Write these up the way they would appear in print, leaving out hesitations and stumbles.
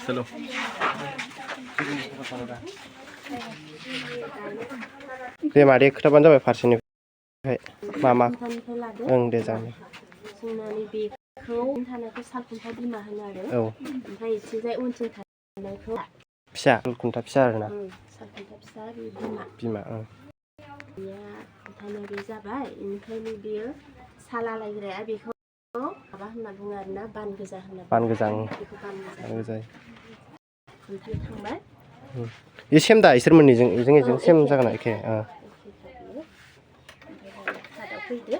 चलो दे मादै खोथाबानो जाबाय फारसेनिफ्राय मा ओं दे जागोन जोंना बेखौ थानायखौ सालखुन्था बिमा होनो आरो ओमफ्राय इथिंजाय उनथिं थानायखौ फिसा सालखुन्था फिसा आरोना सालखुन्था फिसा बे बिमा बेया ओंखायनो बे जाबाय बेनिफ्रायनो बेयो सालालायग्राया बेखौ माबा होनना बुङो आरोना बान गोजा होनना बुङो बान गोजा बेखौ बान गोजा ओमफ्राय थांबाय बे सेम दा इसोर मोननैजों इजों सेम जागोन एखे फैदो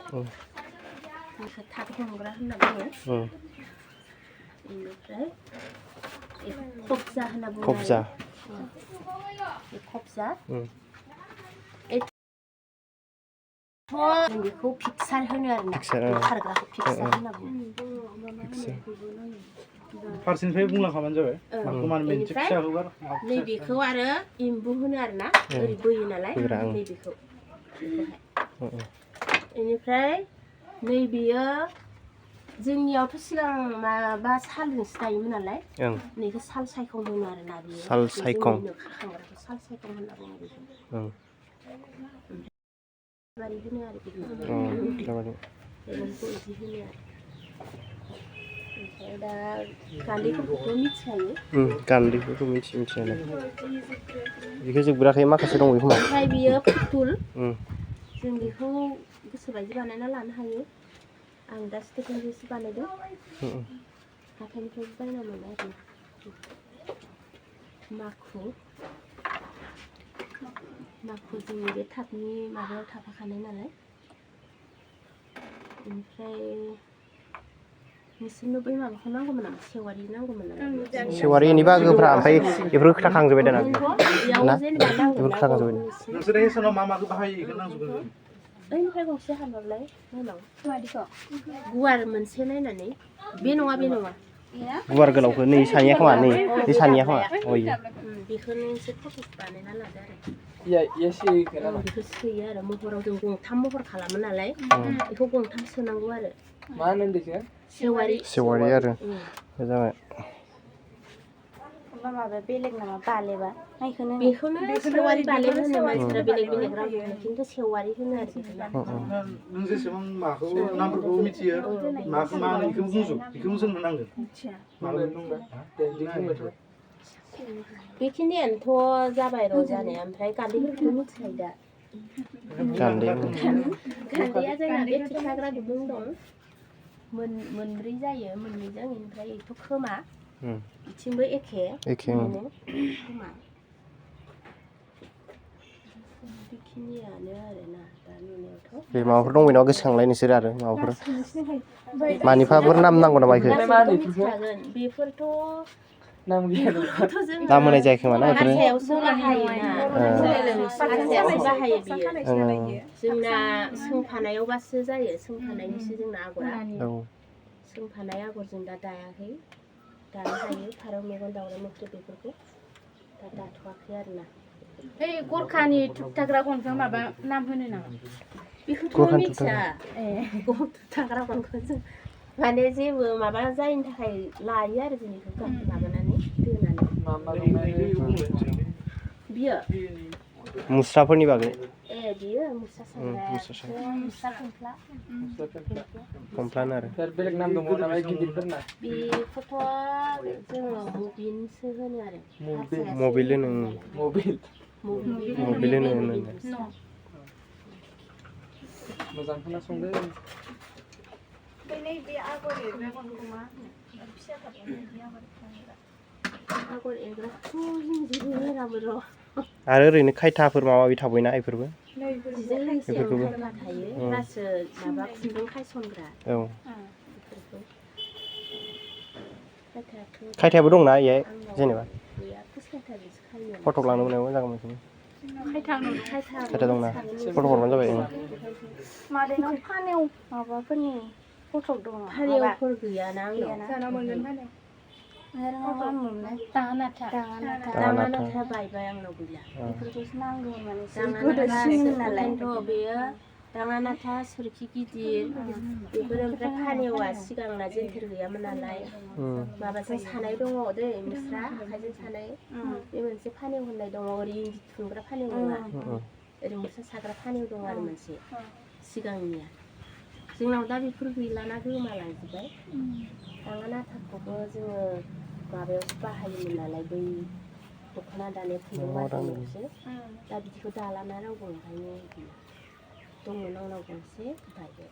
बेखौ थाब हमग्रा होनना बुङो बेनिफ्राय खबजा होनना बुङो खबजा खबजा जों बेखौ फिक्सार होनो आरोना खारग्राखौ फिक्सार होनना बुङो फारसेनिफ्राय बुंलांखाबानो जाबाय बेनिफ्राय नैबेखौ आरो एम्बु होनो आरोना ओरै बोयो नालाय नैबेखौ बेनिफ्राय नैबेयो जोंनियावथ' सिगां माबा सालजोंसो दायोमोन नालाय नैखौ साल सायखं होनो आरोना बेयो साल सायखं खाखांग्राखौ साल सायखं होनना बुङो बेखौ बारि होनो आरो बिदि होनो आरो ओमफ्राय दा गान्दैफोरखौथ' मिथिखायो गान्दैफोरखौ मिथिनायालाय बेखौ जोबग्राखै माखासे दं बेखौ ओमफ्राय बियो फुथुल जों बेखौ गोसोबायदि बानायना लानो हायो आं दा स्टेपनिफ्रायसो बानायदों हाथाइनिफ्रायबो बायना मोनो आरो माखु जोंनि बे थापनि माबायाव थाफाखानाय नालाय ओमफ्राय नोंसोरनो बै माबाखौ नांगौमोन नामा सेवारि नांगौमोन नामा सेवारिनि बाहागोफ्रा ओमफ्राय बेफोरखौ खोथाखांजोब्बाय दाना ना बेफोर खोथाखांजोब्बाय नोंसोर एसानाव मा माखौ बाहायो बेखौ नांजोबगौ ओइनिफ्राय गंसे हानहरलाय नायनाव गुवार मोनसे नायनानै बे नङा गुवार गोलावखौ नै सानिया खोमा नै सानिया खोमा बेखौनो एसे फटक बानायना लादो आरो बेखौ सोयो आरो महराव जों गंथाम महर खालामो नालाय बेखौ गंथाम सोनांगौ आरो मा होनो बेखौ सेवारि आरो जाबाय माबा बेलेग नामा बालेबा बेखौनो सेवारि बालेब होनो मानसिफोरा बेलेग बेलेग राव होनो खिन्थु सेवारि होनो आरो नों जेसेबां माखौ नामफोरखौ मिथियो माखौ मा बेखौ बुंजोब बेखौ जोंनो नांगोन बेखिनियानोथ' जाबाय र' जानाया ओमफ्राय गान्दैफोरखौथ' मिथिखायो दा गान्दैया जोंना बे थुबथाग्रा गुदुं दं मोनब्रै जायो मोननैजों ओमफ्राय बेथ' खोमा बिथिंबो एखे खोमा बेखिनियानो आरोना दा नुनायावथ' बे माबाफोर दंबाय नामा गोसोखांलाय नोंसोर आरो माबाफोर मानिफाफोर नाम नांगौ नामा बेखौ बेफोरथ' नाम होनाय जायाखै खोमा ना हारसायावसो बाहायो बियो जोंना सोंफानायावबासो जायो सोंफानायनिसो जोंना आगरा सोंफानाय आगरजों दा दायाखै दानो हायो फारौ मेगन दाउराइ मोख्रेब बेफोरखौ दा दाथ'वाखै आरोना ओइ गरखानि थुबथाग्रा गनखौ माबा नाम होनो नामा बेखौथ' मिथिया थुबथाग्रा गनखौ जों माने जेबो माबा जायिनि थाखाय लायो आरो जों बेखौ माबानानै दोनानै बियो मुस्राफोरनि बागै बियो मुस्रा साग्रा फमफ्लानो आरो बेलेग नाम दङ नामा गिदिरफोरना बेखौथ' जोङो मबिनसो होनो आरो मबिल होनो मोजां खोनासंदो बे आगर एरग्रा गनखौ मा होनो फिसा आगर एरग्राखौथ' जों जेबो एरामोन र' आरो ओरैनो खायथाफोर माबा माबि थाबायना बेफोरबो बेफोरखौबो थायो रासो माबा खुन्दुं खायसनग्रा खायथायाबो दंना इयाय जेनेबा फटक लानो मोननायाव जागोन बेखौबो खायथा दंना फटक हरबानो जाबाय मादैनाव फानेव माबाफोरनि फटक दङ फानेवफोर गैयाना दाङानाथा बायबाय आंनाव गैला बेफोरखौसो नांगौ माने गोदोसिन नालाय बेयो दाङा नाथा सोरखि गिदिर बेफोर ओमफ्राय फानेवा सिगांना जेन्थेर गैयामोन नालाय माबाजों सानाय दङ दै मुस्रा आखाइजों सानाय बे मोनसे फानेव होननाय दङ ओरै इन्दि थुनग्रा फानेव नङा ओरै मुस्रा साग्रा फानेव दङ आरो मोनसे सिगांनिया जोंनाव दा बेफोर गैलाना गोमालांजोब्बाय दाङा नाथाखौबो जोङो माबायावसो बाहायोमोन नालाय बै दख'ना दानाय खुन्दुं बानायनायावसो दा बिदिखौ दालाना रावबो ओंखायनो दंमोन आंनाव गंसे बायबाय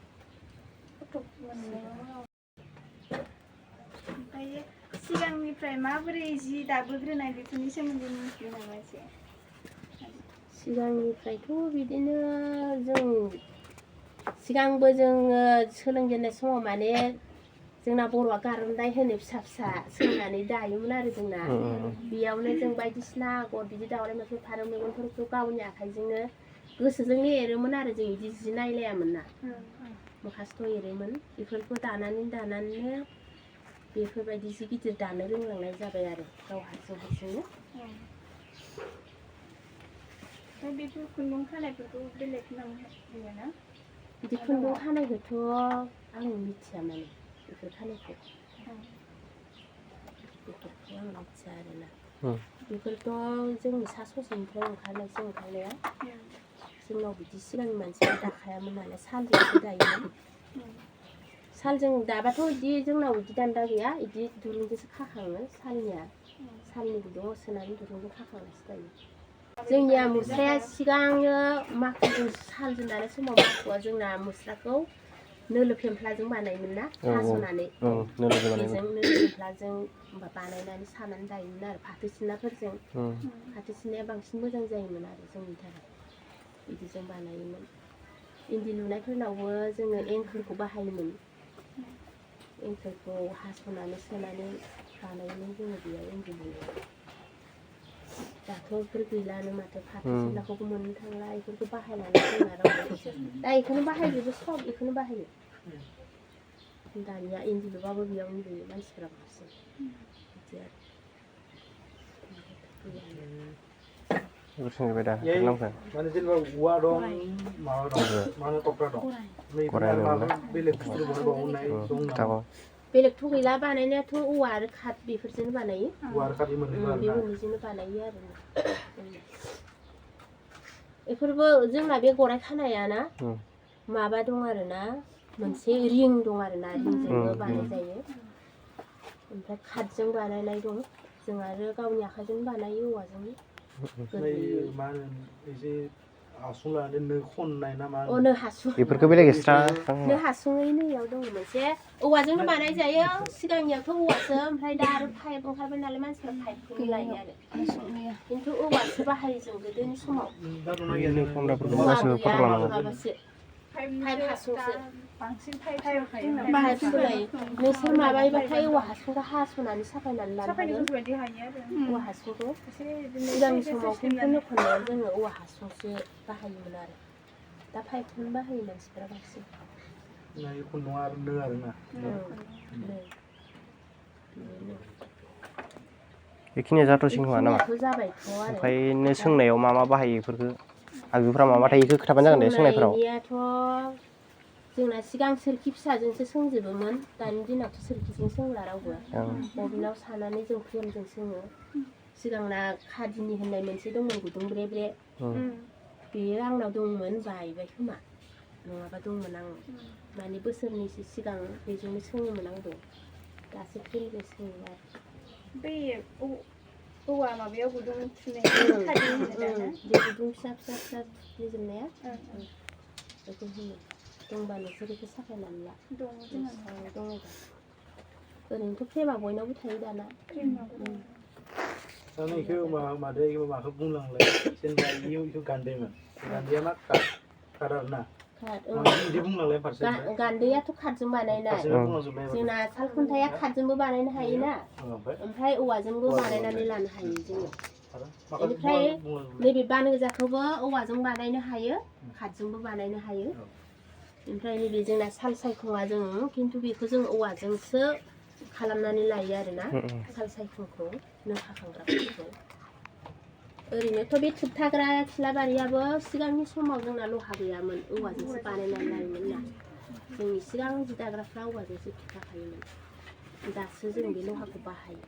ओमफ्राय सिगांनिफ्राय माबोरै जि दाबोग्रोनाय बेफोरनि सोमोन्दै मिथियो नामा एसे सिगांनिफ्रायथ' बिदिनो जों सिगांबो जोङो सोलोंजेननाय समाव माने जोंना बर'आ गार'न्दाय होनो फिसा फिसा सोंनानै दायोमोन आरो जोंना बेयावनो जों बायदिसिना आगर बिदि दावराइ मोख्रेब फारौ मेगनफोरखौ गावनि आखाइजोंनो गोसोजोंनो एरोमोन आरो जों बिदि जि नायलायामोन ना माखासेथ' एरोमोन बेफोरखौ दानानैनो बेफोरबायदि जि गिदिर दानो रोंलांनाय जाबाय आरो गाव हारसिंनो ओमफ्राय बेफोर खुन्दुं खानायफोरखौ बेलेग नाम होयोना बिदि खुन्दुं खानायखौथ' आं मिथिया माने बेफोर खानायखौ बेफोरखौ आं मिथिया आरोना बेफोरथ' जोंनि सा ससेनिफ्राय ओंखारनाया जोंनाव बिदि सिगांनि मानसिफ्रा दाखायामोन नालाय सालजोंसो दायोमोन सालजों दाबाथ' बिदि जोंनाव बिदि दान्दा गैया बिदि दुरुंजोंसो खाखाङो सालनि गुदुङाव सोनानै दुरुंजों खाखांनासो दायो जोंनिया मुस्राया सिगाङो माखुजों सालजों दानाय समाव माखुआ जोंना मुस्राखौ नोलो फेमफ्लाजों बानायोमोन ना हास'नानै बेजों नोलो फेमफ्लाजों बानायनानै सानानै दायोमोन आरो फाथो सिनाफोरजों फाथो सिनाया बांसिन मोजां जायोमोन आरो जोंनि थाखाय बिदिजों बानायोमोन इन्दि लुनायफोरनावबो जोङो एंखोरखौ बाहायोमोन एंखोरखौ हास'नानै सोनानै बानायोमोन जोङो बेयाव इन्दि लुनायाव दाथ' बेफोर गैलानो माथो फाथो सिनाखौबो मोननो थांला बेफोरखौ बाहायनानै जोंना रावबो दा बेखौनो बाहायजोबो सब बेखौनो बाहायो दानिया इन्दि लुबाबो बेयावनो लुयो मानसिफ्रा बांसिन बिदि आरो माने जेनेबा औवा दं माबा दं मा होनो तक्रा दं बेलेग बुस्थु बानायबावनाय दं नामा बेलेगथ' गैला बानायनायाथ' औवा आरो काट बेफोरजोंनो बानायो औवा आरो काट बे मोननैजोंनो बानायो आरो बेफोरबो जोंना बे गराय खानायाना माबा दं आरो ना मोनसे रिं दं आरो ना रिंजोंबो बानाय जायो ओमफ्राय काटजों बानायनाय दं जों आरो गावनि आखाइजों बानायो औवाजों मा होनो एसे हासुं लानानै नो खननाय ना मा नो हासुं बेफोरखौ बेलेग एक्सट्रा नो हासुङै नैयाव दङ मोनसे औवाजोंनो बानाय जायो सिगांनियावथ' औवासो ओमफ्राय दा आरो पाइप ओंखारबाय नालाय मानसिफ्रा पाइपखौनो लायो आरो खिन्थु औवासो बाहायो जों गोदोनि समाव माबासो पाइप हासुंसो बांसिन पाइप सोलायो नोंसोर माबायोबाथाय औवा हासुंखौ हास'नानै साफायनानै लानो हागोन औवा हासुंखौ सिगांनि समाव खिन्थु नो खननायाव जोङो औवा हासुंसो बाहायोमोन आरो दा पाइपखौनो बाहायो मानसिफ्रा बांसिन खुन्दुङा आरो नो आरोना बेखिनिया जाथ'सिगोन खोमा नामा ओमफ्राय नो सोंनायाव मा बाहायो बेफोरखौ आगजुफ्रा मा थायो बेखौ खिथाबानो जागोन दे सोंनायफोराव जोंना सिगां सोरखि फिसाजोंसो सोंजोबोमोन दानि दिनावथ' सोरखिजों सोंला रावबो बबिनाव सानानै जों फ्रेमजों सोङो सिगांना खादिनि होननाय मोनसे दंमोन गुदुं ब्रे ब्रे बेयो आंनाव दंमोन बायबाय खोमा नङाबा दंमोन आं माने बोसोरनैसो सिगां बेजोंनो सोङोमोन आंबो दासो फ्रेमजों सोङो आरो बै औवा माबायाव गुदुं थुनाय बे गुदुं फिसा थुफ्लेजोबनाया बेखौ होनो दंबा नोंसोर बेखौ साफायनानै ला दङ ओरैनोथ' फ्रेमा बयनावबो थायो दाना मादैखौ माखौ बुंलांलाय जेनेबा बेखौ गान्दैमोन गान्दैया मा काट आरोना बिदि बुंलांलाय फारसे गान्दैयाथ' काटजों बानायनाय जोंना साल खुन्थाया काटजोंबो बानायनो हायोना ओमफ्राय औवाजोंबो बानायनानै लानो हायो जोङो बेनिफ्राय नैबे बानगोजाखौबो औवाजों बानायनो हायो काटजोंबो बानायनो हायो ओमफ्राय नैबे जोंना साल सायखङा जों खिन्थु बेखौ जों औवाजोंसो खालामनानै लायो आरोना साल सायखंखौ नो खाखांग्राफोरखौ ओरैनोथ' बे थुबथाग्रा खिलाबारियाबो सिगांनि समाव जोंना लहा गैयामोन औवाजोंसो बानायनानै लायोमोन ना जोंनि सिगां जि दाग्राफ्रा औवाजोंसो थुबथाखायोमोन दासो जों बे लहाखौ बाहायो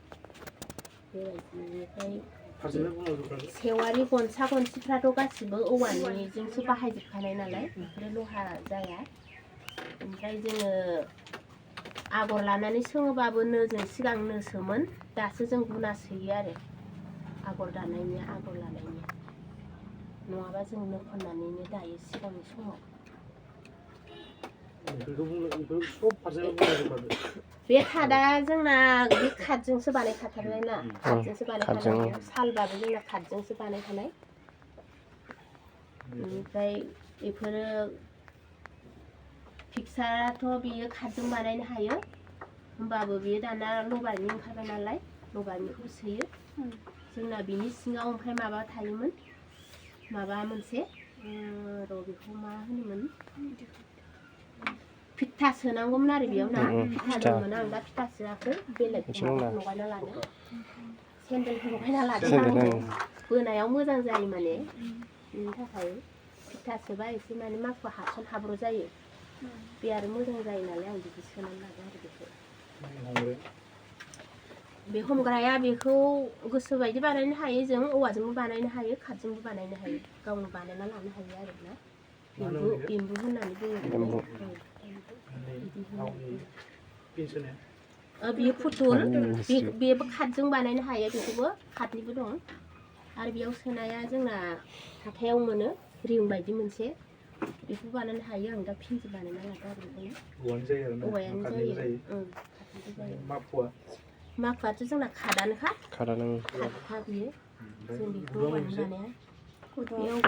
बेबायदिनिफ्राय सेवारि गनसा गनसिफ्राथ' गासिबो औवानिजोंसो बाहायजोबखानाय नालाय बेफोरो लहा जाया ओमफ्राय जोङो आगर लानानै सोङोबाबो नोजों सिगां नो सोमोन दासो जों गुना सोयो आरो आगर दानायनिया आगर लानायनिया नङाबा जों नो खननानैनो दायो सिगांनि समाव बे खादा जोंना बे खादजोंसो बानायखाथारनाय ना खादजोंसो बानायखानाय सालबाबो जोंना खादजोंसो बानायखानाय बेनिफ्राय बेफोरो फिक्साराथ' बियो खादजों बानायनो हायो होमबाबो बियो दाना लबारनि ओंखारबाय नालाय लबारनिखौ सोयो जोंना बिनि सिङाव ओमफ्राय माबा थायोमोन माबा मोनसे र' बेखौ मा होनोमोन फिथा सोनांगौमोन आरो बेयाव ना फिथा दंमोन आं दा फिथा सोआखै बेलेग लगायना लादों सेन्देलखौ लगायना लादों आङो बोनायाव मोजां जायो माने बेनि थाखाय फिथा सोबा एसे माने माखुवा हाबसन हाब्र' जायो बे आरो मोजां जायो नालाय आं बिदि सोनानै लादों आरो बेखौ बे हमग्राया बेखौ गोसोबायदि बानायनो हायो जों औवाजोंबो बानायनो हायो खादजोंबो बानायनो हायो गावनो बानायना लानो हायो आरोना एम्बु होननानै बुङो बियो फुथुल बेबो खादजों बानायनो हायो बेखौबो खादनिबो दं आरो बेयाव सोनाया जोंना हाथायाव मोनो रिं बायदि मोनसे बेखौ बानायनो हायो आं दा फिनजि बानायना लादों आरो बेखौनो औवायानो जायो माखुवाथ' जोंना खादानोखा बियो जों बेखौ औवानि बानाया बेयाव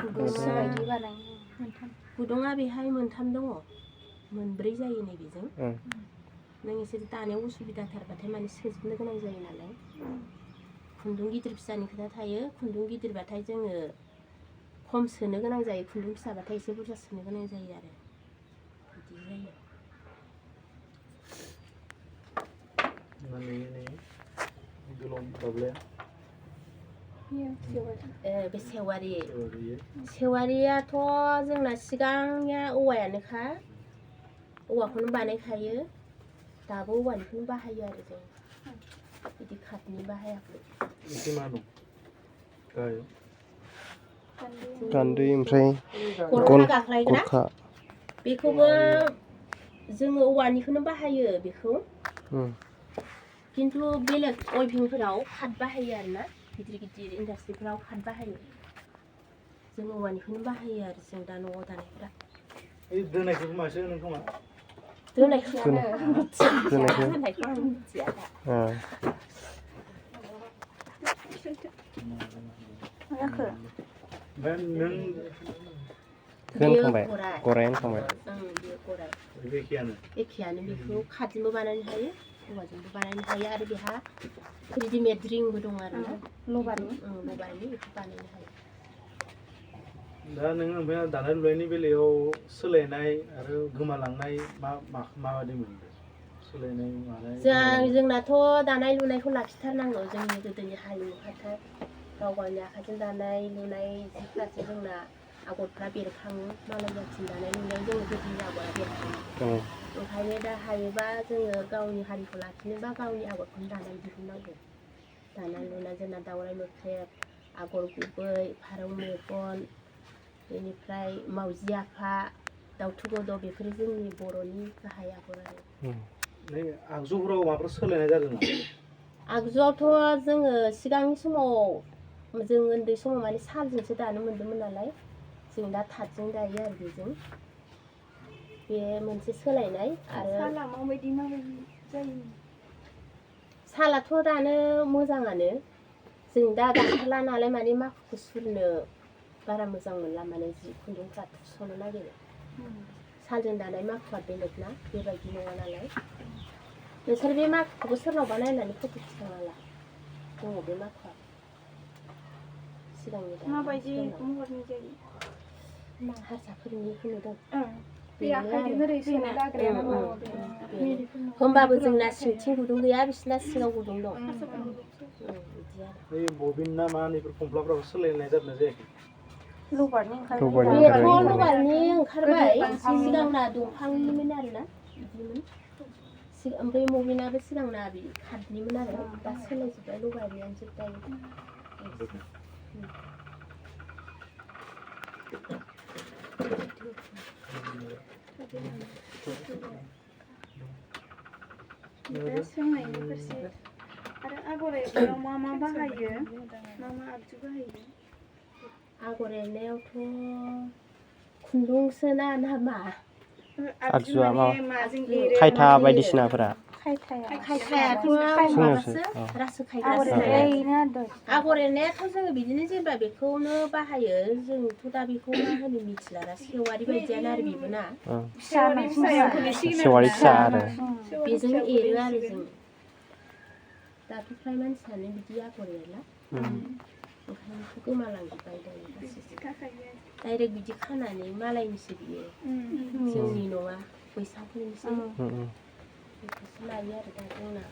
गुदुङा बेहाय मोनथाम दङ मोनब्रै जायो नै बेजों नों एसे दानायाव उसुबिदाथारबाथाय माने सोजोबनो गोनां जायो नालाय खुन्दुं गिदिर फिसानि खोथा थायो खुन्दुं गिदिरबाथाय जोङो खम सोनो गोनां जायो खुन्दुं फिसाबाथाय एसे बुरजा सोनो गोनां जायो आरो बिदि जायो बे सेवारियाथ' जोंना सिगांनिया औवायानोखा औवाखौनो बानायखायो दाबो औवानिखौनो बाहायो आरो जों बिदि खादनि बाहायाखै गान्दै ओमफ्राय गरखा बेखौबो जोङो औवानिखौनो बाहायो बेखौ खिन्थु बेलेग अइभिंफोराव खाद बाहायो आरोना गिदिर गिदिर इन्डास्ट्रिफोराव खाद बाहायो जों औवानिखौनो बाहायो आरो जों दा न'आव दानायफ्रा दोनायखौ मासो होनो खोमा दोनायखौ आं मिथिया गरायानो थांबाय एखेयानो बेखौ खादजोंबो बानायनो हायो औवाजोंबो बानायनो हायो आरो बेहा रेडिमेड रिंबो दं आरो ना लबारनि बेखौ बानायनो हायो दा नोङो ओमफ्राय दानाय लुनायनि बेलायाव सोलायनाय आरो गोमालांनाय माबादि मोनदों सोलायनाय मानाय जोंनाथ' दानाय लुनायखौ लाखिथारनांगौ जोंनि गोदोनि हारिमुखाथार गाव गावनि आखाइजों दानाय लुनाय जिफ्रासो जोंना आगरफ्रा बेरखाङो मालाय जाथिनि दानाय लुनायाव जोङो गोदोनि आगरा बेरखाङो ओंखायनो दा हायोबा जोङो गावनि हारिखौ लाखिनोबा गावनि आगरखौनो दानानै दिहुननांगौ दानाय लुनाय जोंना दावराइ मोख्रेब आगर गुबै फारौ मेगन बेनिफ्राय मावजि आफा दाउथु गद' बेफोरो जोंनि बर'नि गाहाय आगर आरो आगजुफोराव माबाफोर सोलायनाय जादों नामा आगजुआवथ' जोङो सिगांनि समाव जों उन्दै समाव माने सालजोंसो दानो मोन्दोंमोन नालाय जों दा थाथजों दायो आरो बेजों बे मोनसे सोलायनाय आरो साला माबायदि जायो सालाथ' दानो मोजाङानो जों दा दाखाला नालाय माने माखुखौ सुरनो बारा मोजां मोनला माने जि खुन्दुंफ्रा थुस'नो नागिरो सालजों दानाय माखुवा बेलेग ना बेबायदि नङा नालाय नोंसोर बे माखुखौबो सोरनावबा नायनानै फट' थिखांना ला दङ बे माखुवा सिगांनि माबायदि महरनि जायो हारसाफोरनिखौ नुदों आखाइजों ओरै सोनाय लाग्राया नामा? होमबाबो जोंना सिंथिं गुदुं गैया बिसिना सिङाव गुदुं दं बिदि आरो बै बबिन ना मा नैफोर फंफ्लाफ्राबो सोलायनाय जादोंना जायाखै लबारनि बेथ' लबारनि ओंखारबाय सिगांना दंफांनिमोन आरोना बिदिमोन ओमफ्राय मबिनाबो सिगांना बि काटनिमोन आरो दा सोलायजोब्बाय लबारनियानो जोब दायो दा सोंनायनि फारसे आरो आगर एरनायाव मा मा बाहायो मा मा आगजु बाहायो आगर एरनायावथ' खुन्दुंसोना ना मा आगजुआ माजों एरो खायथा बायदिसिनाफोरा खायथायाथ' माबासो रासो खायग्रासो आगर एरनायाथ' जोङो बिदिनो जेनेबा बेखौनो बाहायो जोंथ' दा बेखौ मा होनो मिथिला दा सेवारि बायदियानो आरो बेबो ना सेवारि फिसा आरो बेजों एरो आरो जों दाथ' फ्राय मानसियानो बिदि आगर एरला ओंखायनोथ' गोमालांजोब्बाय दायो डाइरेक्ट बिदि खानानै मालायनिसो बियो जोंनि नङा बैसागुनिसो बेखौसो लायो आरो दा जोंना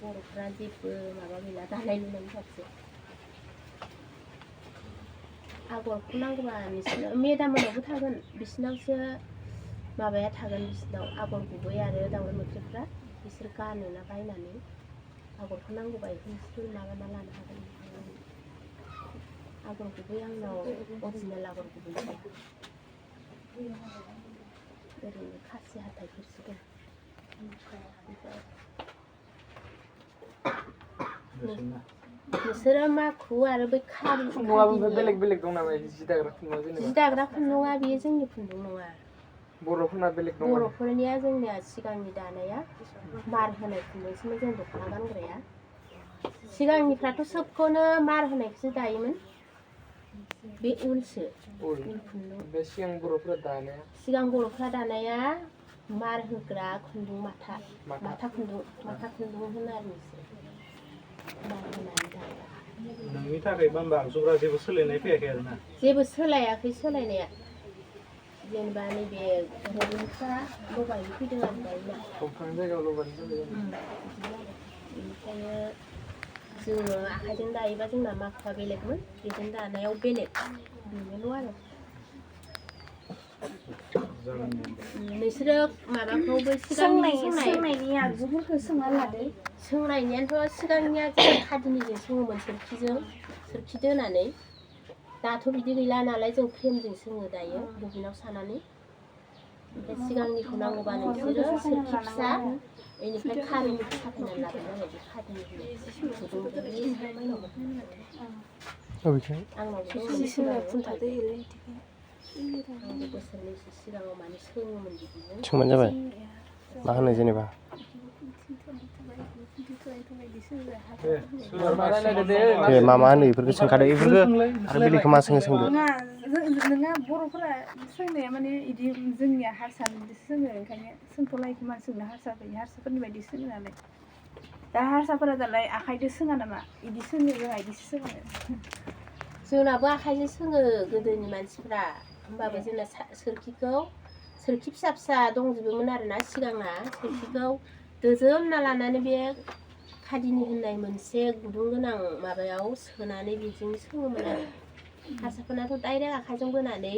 बर'फ्रा जेबो माबा गैला दानाय लुनायनि फारसे आगरखौ नांगौबा नोंसोर मेदाममोनावबो थागोन बिसिनावसो माबाया थागोन बिसिनाव आगर गुबै आरो दावराइ मोख्रेबफ्रा बिसोर गानोना बायनानै आगरखौ नांगौबा बेखौ माबाना लानो हागोन आगर गुबै आंनाव अरिजिनेल आगर गुबै गैया ओरैनो खासि हाथाइफोरसो दं नोंसोरो माखु आरो बै खुन्दुङाबो बेलेग बेलेग दं नामा जि दाग्रा खुन्दुङा जेनेबा जि दाग्रा खुन्दुङा बेयो जोंनि खुन्दुं नङा बर'फोरना बेलेग दं बर'फोरनिया जोंनिया सिगांनि दानाया मार होनाय खुन्दुंसोमोन जों दख'ना गानग्राया सिगांनिफ्राथ' सोबखौनो मार होनायखौसो दायोमोन बे उलसो उल खुन्दुं बे सिगां बर'फोरा दानाया मार होग्रा खुन्दुं माथा खुन्दुं होनो आरो नोंसोर मार होनानै दाग्रा नोंनि थाखाय होनबा आगजुफ्रा जेबो सोलायनाय फैयाखै आरोना जेबो सोलायाखै सोलायनाया जेनेबा नैबे बबिनफ्रा लबारनि फैदों आरो दायोना दंफांनि जायगायाव लबारनि फैदों बेनिखायनो जोङो आखाइजों दायोबा जोंना माखुवा बेलेगमोन बेजों दानायाव बेलेग बेनोल' आरो नोंसोरो माबाखौबो सोंनायनि आगजुफोरखौ सोंना लादो सोंनायनियाथ' सिगांनिया खादिनिजों सोङोमोन सोरखि दोनानै दाथ' बिदि गैला नालाय जों फ्रेमजों सोङो दायो बबिनाव सानानै ओमफ्राय सिगांनिखौ नांगौबा नोंसोरो सोरखि फिसा बेनिफ्राय खादिनि साफायनानै लाबोनो आरो बे खादिनि बोसोरनैसो सिगाङाव माने सोङोमोन बिदिनो सोंबानो जाबाय मा होनो जेनेबा दे मा होनो बेफोरखौ सोंखादो बेफोरखौ आरो बेलेगखौ मा सोंदो नोंहा बर'फोरा सोंनाया माने बिदि जोंनिया हारसानिसो सोङो ओंखायनो सोंथ'लायखौ मा सोंनो हारसाफोरनि बायदि सोङो नालाय दा हारसाफोरा दालाय आखाइजों सोङा नामा बिदि सोङो जोंहा बिदिसो सोङो जोंनाबो आखाइजों सोङो गोदोनि मानसिफ्रा होमबाबो जोंना सोरखि फिसा फिसा दंजोबोमोन आरोना सिगांना सोरखिखौ दोजोबना लानानै बे खादिनि होननाय मोनसे गुदुं गोनां माबायाव सोनानै बेजों सोङोमोन आरो हारसाफोरनाथ' डाइरेक्ट आखाइजों बोनानै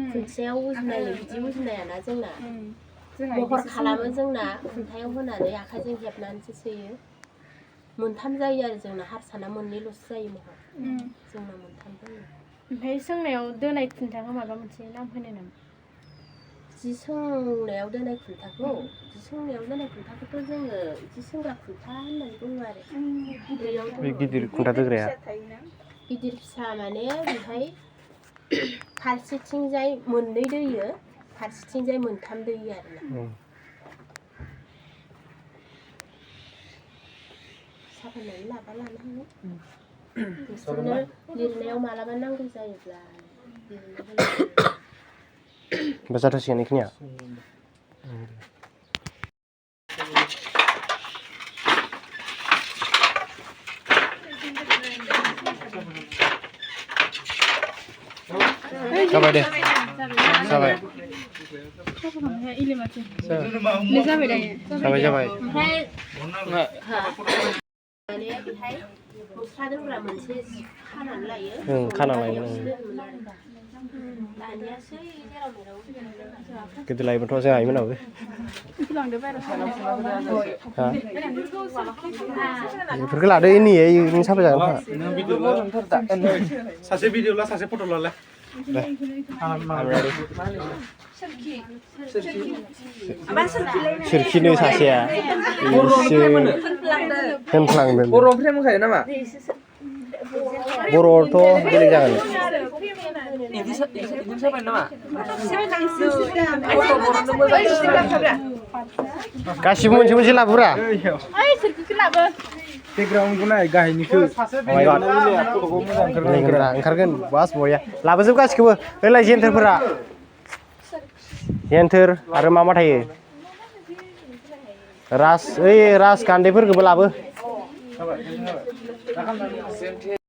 खुन्थियायाव उजुनायो बिदि उजुनायाना जोंना महर खालामो जोंना खुन्थायाव होनानै आखाइजों हेबनानैसो सोयो मोनथाम जायो आरो जोंना हारसाना मोननैल'सो जायो महर जोंना मोनथाम जायो ओमफ्राय सोंनायाव दोनाय खुन्थाखौ माबा मोनसे नाम होनो नामा जि सोंनायाव दोनाय खुन्थाखौथ' जोङो जि सोंग्रा खुन्था होननानै बुङो आरो बे गिदिर खुन्था दोग्राया गिदिर फिसा माने बेहाय फारसेथिंजाय मोननै दोयो फारसेथिंजाय मोनथाम दोयो आरोना साफायनानै लाबा लानो हागोन बिसोरनो लिरनायाव मालाबा नांगौ जायोब्ला जाथासिगोन बेखिनिया जाबाय दे जाबाय जाबाय इले माथो ने जाबाय दायो जाबाय ओमफ्राय माने बेहाय मुस्रा दोनग्रा मोनसे खानानै लायो खाना लायो दानियासो जेराव मेराव गोदो लायोमोनथ' जों हायोमोनाबो बेफोरखौ लादो नों साफा जागोन सासे भिडिअ ला सासे फट' लालाय सोरखिनो सासेया होनफ्लांदों बर'निफ्राय मोनखायो नामा बर'आवथ' बेलेग जागोन इदि साबाय नामा गासिबो मोनसे मोनसे लाबोरा बेकग्राउन्डखौ नाय गाहायनिखौ ओंखारगोन बास बया लाबोजोब गासिखौबो ओइलाय जेन्थोरफोरा जेन्थोर आरो मा थायो रास गान्दैफोरखौबो लाबो